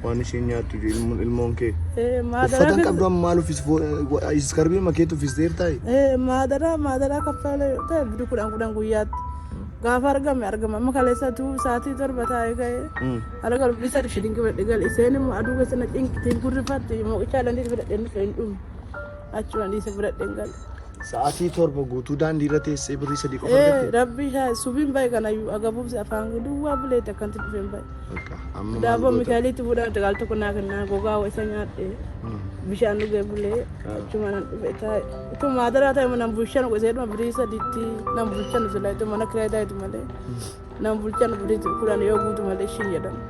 Waan isheen nyaattu ilmoon kee. Maadaraa Uffata hin qabdu amma maal uffis iskarbii makeetu uffisteertaa? Maadaraa maadaraa kaffalee ta'e birrii 10 10 guyyaatti. Gaafa argame argama amma kaleessatu sa'aatii 7 taa'ee ka'ee ala galu birrii 3 shilingii fudhadhe gale isheen immoo aduu keessa na cinqitiin kurrifatti mooqichaa landii fudhadhee dhufe hin dhume achuma dhiise fudhadheen gale. Sa'aatii 7 guutuu daandii irra teessee birrii 3 qofa Ee argatte? rabbii isaa subiin bahe kanayyuu agabuuf afaan duwwaa buleetti akkanatti dhufeen bahe. Bakka amma maal Daaboo goota? Mikaa'eliitti fuudhaan xiqaal tokko naa kennaa gogaa isa nyaadhe bishaan dhugee bulee achuma nan dhufe taa'e. Utuu maadaraa ta'e nan bulchan iseedhuma birrii 3tti nan bulchan sila utuu mana kiraayi taa'etu malee nan bulchan birrii 10 yoo guutu malee ishiin jedhamu.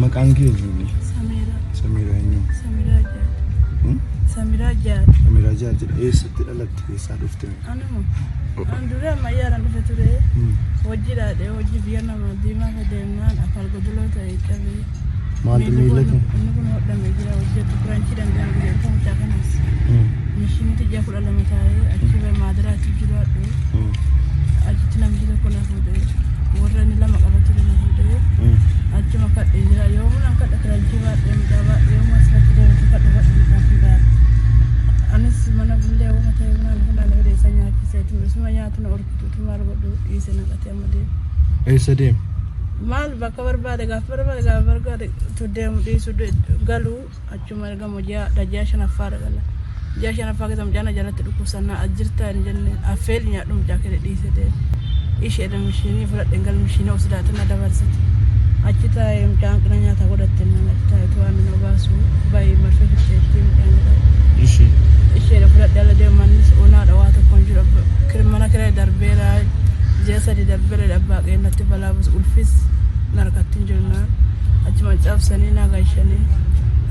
Maqaan kee eenyu? Samiraa. Samiraa eenyu? Samiraa Jaal. Samiraa Jaal. Samiraa Jaal jedha. Eessatti dhalatte? Eessaa dhufte? Anuma. An dura ammayyaadhaan dhufe ture. Hojii dhaadhee hojii biyya nama diimaa ka deemnaan afaan godoloo ta'e cabee. Maaltu miila kee? Inni kun hodhamee jira hojjetu kiranchii danda'an guyyaa mucaa kanas. Mishiinitti ji'a 12 taa'ee achi ba'e maadaraatti jiraadhu. Achitti namichi tokko na fuudhee warra inni lama qaba ture na fuudhee achuma kadhee jira. Yoomuu nan kadha kiranchii baadhee mucaa baadhee yoomuu asirratti deemtu kadhu kadhu mucaa kun daala. Anis mana bullee waan ta'e bunaan funaan fide isa nyaachisee isuma nyaatu na orkitu utuu maal godhu dhiise naqatee amma deema. Eessa deema? Maal bakka barbaade gaafa barbaade gaafa barbaade utuu deemu dhiisu galu achuma ergama ji'a ji'a shanaffaadha gala. Ji'a shanaffaa keessa mucaan na jalatti dhukkubsannaa as jirtaa hin jenne affeeli nyaadhu mucaa kee dhiise deeme. Isheedha mishiinii fudhadhe hin galu mishiinii of sodaate na dabarsite. Achi taa'ee mucaan qina nyaata godhatte naan achi taa'ee waan na baasu baay'ee marfee fixxeetti mucaan jedhama. Ishee. Isheedha fudhadhe ala deemu mannis onaadha waa tokko hin jiru. Mana kiree darbeera ji'a 3 darbeera abbaa qeennatti balaa buusu ulfis na harkatti hin jiru naan achuma cabsanii na gashanii.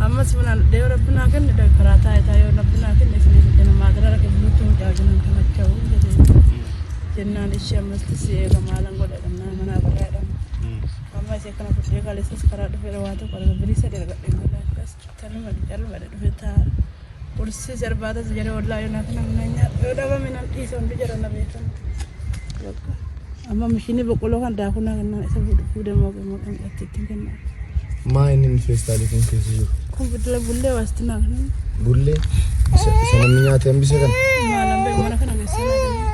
Ammas bunaan dhee rabbi naa kenne dha karaa taa'e taa'e yoo rabbi naa kenne isinii kenna maadara rakke buluutti mucaa wajjin tamacha'u jedhee jennaan ishee ammas si eega maalan godha dhannaa manaa godhaa jedhama. Amma ishee kana fudhee kaleessas karaa dhufeera waa tokko arga birii 3 argadhee gala akkas calma calma dhufe ta'a. Qursii sarbaatas jedhee ollaa yoo naa kana mana nyaadha yoo dhabame nan dhiisa hundi jara na beekan. Bakka. Amma mishinii boqqolloo kan daakuu naa kennaa isa fuudhee mooqee mooqee mucatti ittiin kennaa. Maa inni inni feestaalii kun keessa jiru? Kun biddila bullee waastinaa kana. Bullee isa isa namni nyaatee hambise kana. Maalan beeku mana kana keessa naa kenna.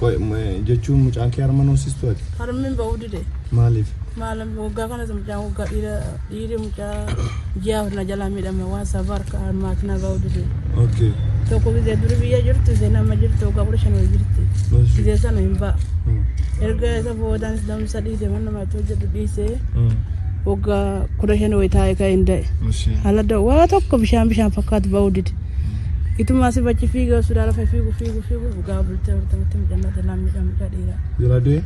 Qoy jechuun mucaan kee harma noosistu ati? Harmeen ba'uu dide. Maaliif? Maalan waggaa kanas mucaan waggaa dhiira dhiirri mucaa ji'a 4 na jalaa miidhame waan saba harka harmaati na ba'uu dide. Okay. Tokko gizee duri biyya jirtu isheen amma jirtu waggaa 15 wal jirti. Gizee sana hin ba'a. Erga isa boodaanis damsa dhiise mana namaatti hojjedhu dhiise waggaa 15 wayi taa'ee ka'ee hin da'e. Haala da'u waa tokko bishaan bishaan fakkaatu ba'uu dide. Ituma asii bachi fiigee hospitaala lafa fiigu fiigu fiigu gaafa bultee afurtamatti mucaan na jalaa miidhame mucaa dhiiraa. Jala du'e?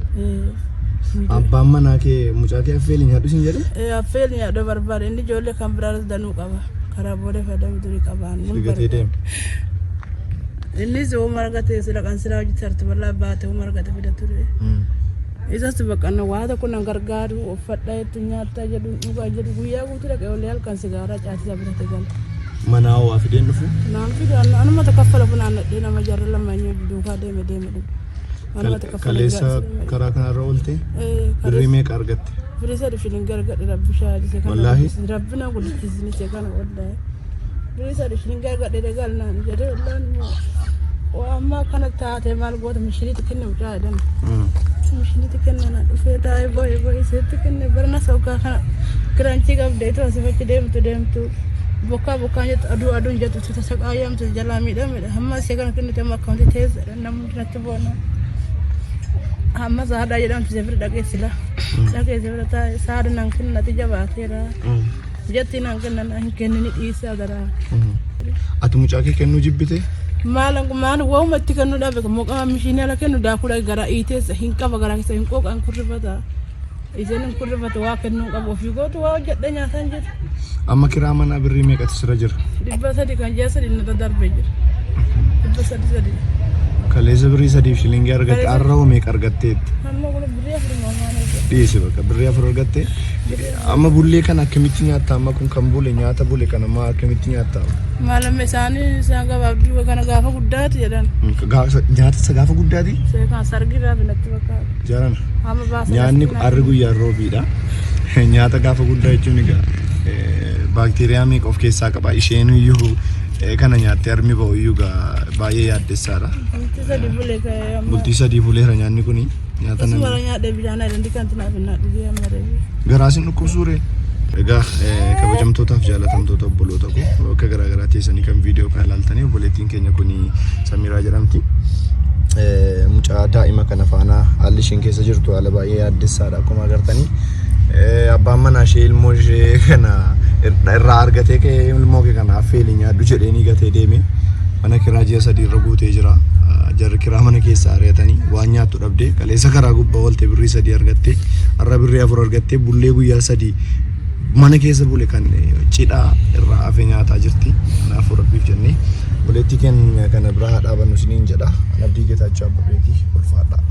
Abbaan manaa kee mucaa kee affeeli nyaadhu sin jedhe? Affeeli nyaadhu barbaade inni ijoollee kan biraanis danuu qaba. Karaa booda fayyadamu durii qaba. Si gatee deema. Innis hooma argate sila kan silaa hojii sarti bal'aa baate hooma argate fida ture. Isas baqanna waa tokko nan gargaaru uffadha jettu nyaata jedhu dhugaa jedhu guyyaa guutuu dhaqee olee halkan sigaaraa caatisaa bitate gala. Manaa waa fideen dhufu? Naan fidu anuma kaffala funaannadhee nama jarra lama duukaa deeme deeme dhufu. Anuma kaffala. Kaleessa karaa kanarra oolte birrii meeqa argatte? Birrii 3 shilin gargadhe rabbi shaadise kana. Wallaahi? Rabbi na guddisise kana wallaahi. Birrii 3 shilin gargadhe galnaan jedhee wallaan immoo waa ammaa kana taate maal goota mishiniitti kenne mucaa jedhan. Mishiniitti kenne na dhufee taa'ee boo'ee boo'ee iseetti kenne barana soggaa kana kiranchii qabdee tu asii fachi deemtu deemtu bokkaa bokkaan jettu aduu aduun jettu tu tasa qaayyamtu jalaa miidhamedha. Hamma isee kana kennite amma akkamti teessa namni natti boona. Hamma saadaa jedhamtu ishee bira dhaqee sila. Dhaqee ishee bira taa'e saada naan kennati jabaateera. Jetti naan kennan hin kennini dhiisaa garaa. Ati mucaa kee kennuu jibbite? Maal maal waanuma itti kennuu dhabe moqaa mishiinii ala kennu daakuu garaa iiteessa hin qaba garaa keessa hin qooqan kurrifata. Isheen hin kurrifatu waa kennuu qabu ofii gootu waa hojjedhe nyaataan jiru. Amma kiraa manaa birrii meeqatu sirra jira? 300 kan ji'a 3 narra darbee jira. 300 sadii. Kaleessa birrii 3f shilingii argatte har'a hoo meeqa argatteetti? Amma kun birrii afuruma afaan argate. Dhiisi bakka birrii 4 argatte. Amma bullee kana akkamitti nyaatta? Amma kun kan bule nyaata bule kana amma akkamitti nyaatta? Maalamma isaanii isaan gabaabduu kana gaafa guddaati jedhan. Nyaata isa gaafa guddaati? Seekaan sargirraa binatti fakkaata. Jaarana. Amma baasa. Nyaanni kun harri guyyaan roobiidha. Nyaata gaafa guddaa jechuun egaa baakteeriyaa meeqa of keessaa qaba? Isheen iyyuu kana nyaattee harmi ba'u iyyuu egaa baay'ee yaaddessaadha. Bultii 3 bulee ka'ee amma. Bultii 3 buleera nyaanni kuni. Nyaata Isuma namni. nyaadhee bishaan ayilandi kan tinaaf hin dhugee amma deebi'e. Garaa sin dhukkubsuure. Egaa kabajamtootaaf jaalatamtoota obboloota koo bakka garaa garaa teessanii kan viidiyoo kana ilaaltanii obboleettiin keenya kun Samiraa jedhamti. Mucaa daa'ima kana faana haalli isheen keessa jirtu haala baay'ee yaaddessaadha akkuma agartanii. Abbaan manaa ishee ilmoo ishee kana irraa argatee ka'ee ilmoo kee kana affeeli nyaadhu jedheenii gatee deeme. Mana kiraa ji'a 3 irra guutee jira. Jarri kiraa mana keessaa ari'atanii waan nyaattu dhabdee kaleessa karaa gubbaa oolte birrii 3 argattee har'a birrii 4 argattee bullee guyyaa 3 mana keessa bule kan cidhaa irraa hafe nyaataa jirti. Kanaafuu rabbiif jennee obboleettii keenya kana biraa haa dhaabannu isiniin jedha. An Abdii Geetaachoo Abbabeeti. Ulfaadhaa.